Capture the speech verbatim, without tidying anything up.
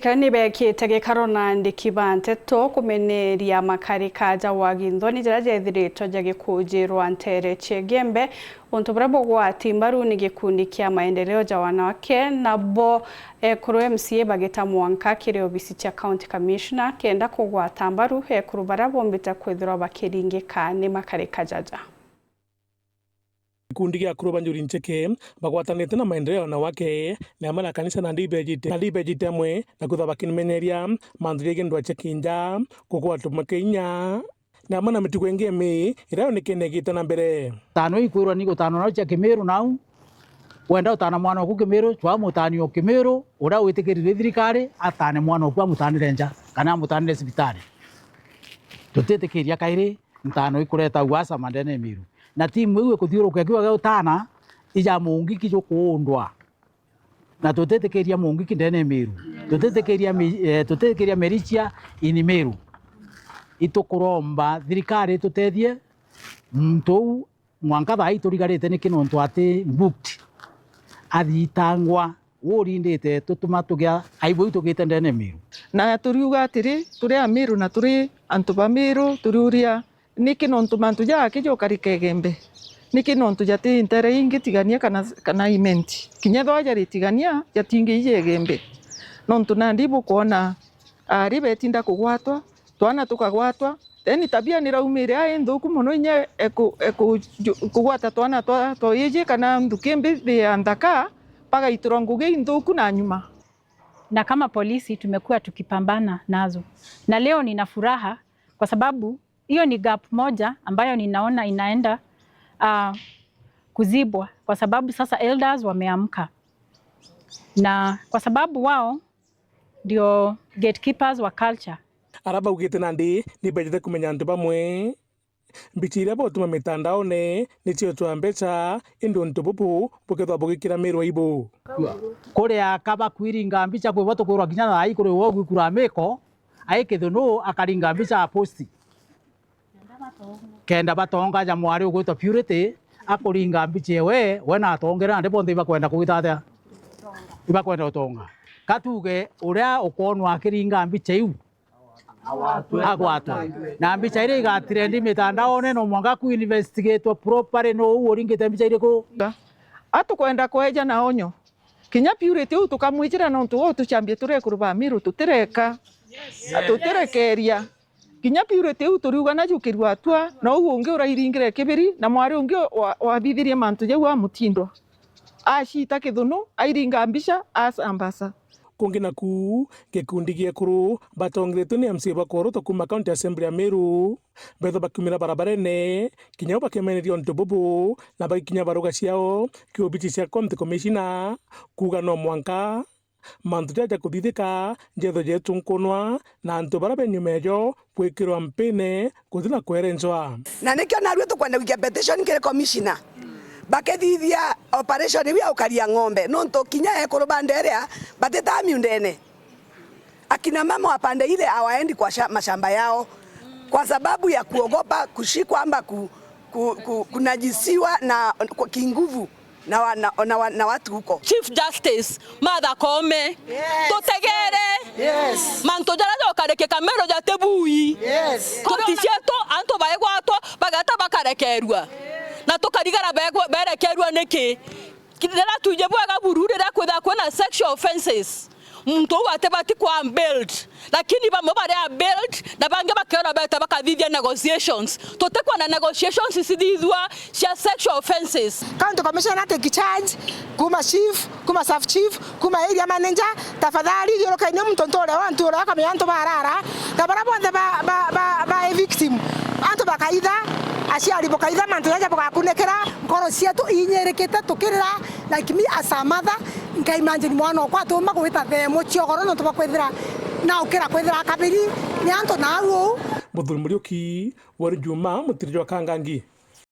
Ka ni beekite gikaro na andiki ba nteto kumeneria makarika ja waginthoni jaria jethiritwe jagikujirwa nteere cia Igembe, untu buria bugwati mbaru ni gikundi kia maendeleo ja wanawake, nabo ekuru M C A bagita mwanka kiri obisi cia County Commissioner kenda kugwata mbaru ekuru baria bombite kwithirwa bakiringika ni makarika jaja. Gikundi gia akuru ba Njuri Ncheke bagwatanite na maendeleo ya wanawake, ni amwe na kanisa nandi ibejite, nandi ibejite amwe na kwithirwa bakinimenyeria mantu jegie ndwaa cia kinja, kugwatwa mwa kinya, ni amwe na mitugo ingi imii iria yonekene igite na mbere. Tano ikwirwa ni gutano nao cia Kimiru nau. Wenda utana mwana oku Kimiru, cwa mutani o Kimiru, uria witikirire thirikari atane mwana oku amutanire nja, kana amutanire cibitari. Tutitikiria kairi ntano ikureta uasama ndene ya Miru. Na timu iu ikuthiuruka ikiuga gia utana, ija mungiki jukuundwa. Na tutitikiria mungiki ndene ya Miru. Tutitikiria mi-, eh, tutitikiria merichia in Miru. Itukuromba thirikari itutethie, muntu uu mwanka thaa ii turigarite niki nontu ati booked. Athitangwa. Uu urindite tutuma tugia aibu iu tugite ndene Miru. Na turiuga atiri, turi Amiru na turi antu ba Miru, turiuria, niki nontu mantu jaa aki jukarika Igembe? Niki nontu jati ntere ingi tigania kana, kana Imenti? Kinya ethirwa jari tigania, jatingi iji Igembe. Nontu nandi bukwona aari betinda kugwatwa, twana tukagwatwa, then tabia niraumire ai nthuku mono, inya eku-, eku-, ju-, kugwata twana twa, twa iji kana nthuki mbi ya nthaka, bagaitirwa ngugi inthuku na nyuma. Na kama polisi tumekuwa tukipambana nazo. Na leo nina furaha kwa sababu hiyo ni gap moja ambayo ninaona inaenda, ah, kuzibwa kwa sababu sasa elders wameamka. Na kwa sababu wao ndio gatekeepers wa culture. Aria baugite nandi ni bejete kumenya antu bamwe. Mbicha iria botuma mitandaone ni ciotwa mbeca, indi untu bubu bukethwa bugikira Miru aibu. Kuri aka bakwiringa mbicha, kwi bo tukwirwa kinya thaa ii kuri wo gwikura miko, ai kithunu akaringa mbicha a posti. Kenda batonga ja mwari ugwitwa Purity, akuringa mbicha ewe, we na atongere nandi bonthe ibakwenda kugita atia? Ibakwenda utonga. Ka tuge uria ukwonwa akiringa mbicha iu, agwatwe. Na mbicha iria igatirendi mitandaone no mwanka ku investigatwe properly no uu uringite mbicha iriku. Atukwenda kweja na onyo. Kinya Purity uu tukamwijira nontu uu tuchambie turi ekuru ba Miru tutireka. Tutirekeria. Kinya Purity uu turiuga najukirua atua, na uu ungi urairingire kibiri, na mwari ungi wa-, wathithirie mantu jau amutindwa. Acita kithunu, airinga mbicha, asambaza. Kungi naku, gikundi gia ekuru batongeretwe ni M C A ba Koroto kuuma County Assembly ya Miru, bethwa bakiumira barabarene, kinya o bakemeneria untu bubu, na bagikinya baruga ciao ki obici cia County Commissioner, kuuga no mwanka mantu jaja kuthithika, njetho jetunkunwa, na antu baria be nyuma ejo gwikirwa mpine, guti na kwerenzwa. Na nikio narua tukwenda gwikia petition kiri commissioner, bakethithia operation iu ya ukaria ng'ombe, nontu kinya ekuru ba nderea batitaa miundene. Akina mama wa pande ile hawaendi kwa sha-, mashamba yao kwa sababu ya kuogopa kushikwa ama ku-, ku-, ku-, kunajisiwa na kwa kinguvu na wa-, na, na wa-, na watu huko. Chief Justice Martha Koome, yes, tutegere. Yes. Mantu jaria jokarikika Meru jati bui. Yes. Koti cietu antu baigwatwa bagata bakarekerua. Na tukarigara begwe-, berekerua niki? Riria twiji bwega buru, riria kwithaga kwina sexual offences, muntu uu atibati kwa bailed, lakini bamwe bari a bailed na bangi bakeona beta bakathithia negotiations. Tutikwenda negotiations cithithua cia sexual offences. County Commissioner na take charge, kuma chief, kuma sub chief, kuma area manager, tafadhali thiurukeni muntu nture wa nture akamenya antu barara, na baria bonthe ba, ba, ba, ba victim, antu bakaitha, aciari bukaitha, mantu jaja bugakunikira, nkoro cietu inyirikite tukirira, like me as a mother, nka imagine mwana okwa atiumba gwita themo ciogoro nontu bwa kwithira na ukira kwithira kabiri ni antu na au uu. Muthuri Muriuki, Weri Juma, Mutiri jwa Kangangi.